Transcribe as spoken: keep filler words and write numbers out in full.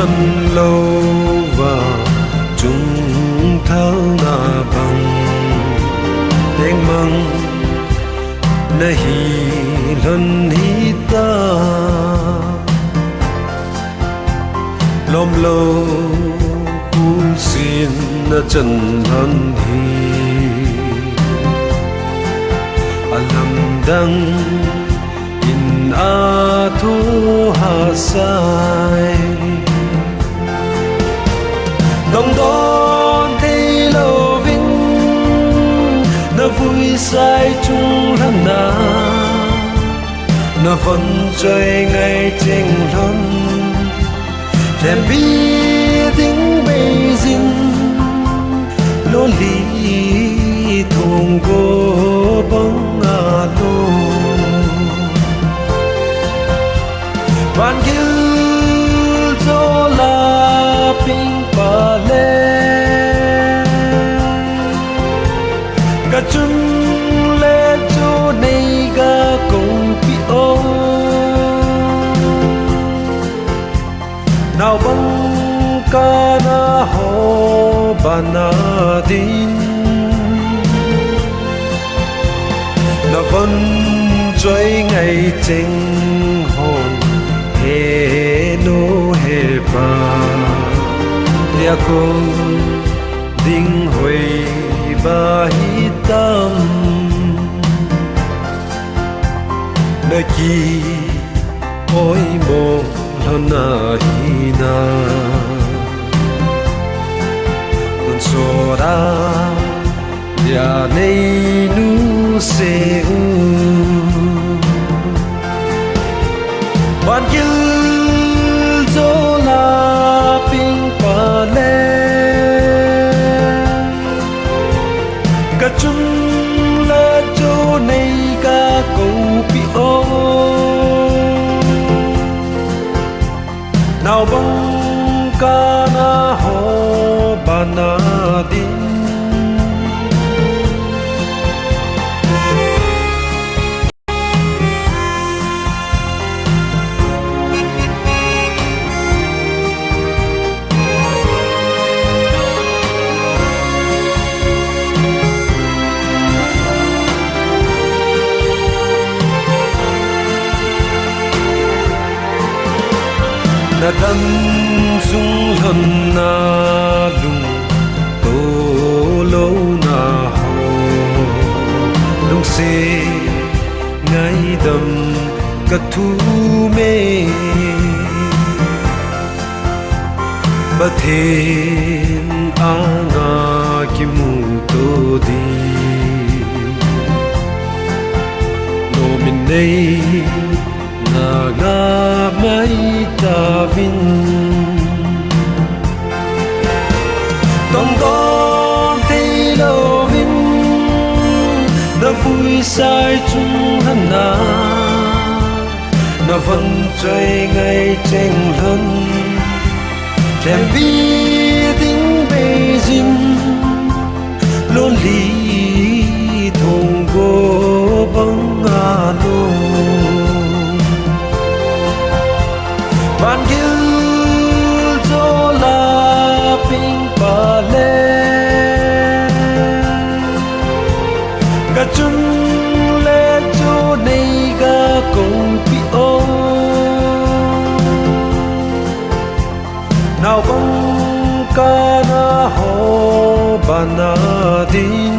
Lova chungthal na bang tengmang nahi lhon hita. Lomlo kumsin na chan lhon hi alamdang in a thu hasai. Dongdon thei louvin na vuisai chung lhon na, na von choi ngai cheng lhon. Lhembi ding beijin loli thong go bang a lo. Vangil jola ping pa le, ka chun le chu nei ga kong pi o. Naobang kana ho bana din, na von choi ngai cheng hon, he nu he pa, ya ko ding hoi ba hi tam. Na ki poimo lhon na hi na, nun so da ya nei nu se u. Vangil jola ping pa le, ka chun le chu nei ga kong pi o. Naobang kana ho bana din, na dam sung lhon na lung to lo na ho, lungse ngaidam ka thu me. Pathen anga kimuto di, nomin nei na nga mai tauvin. Dongdon thei louvin na vuisai chung lhon na, na von choi ngai cheng lhon. Lhembi ding beijin, lonely thong go bang a lo. Vangil jola ping pa le, ka chun le chu nei ga kong pi o. Naobang kana ho bana din,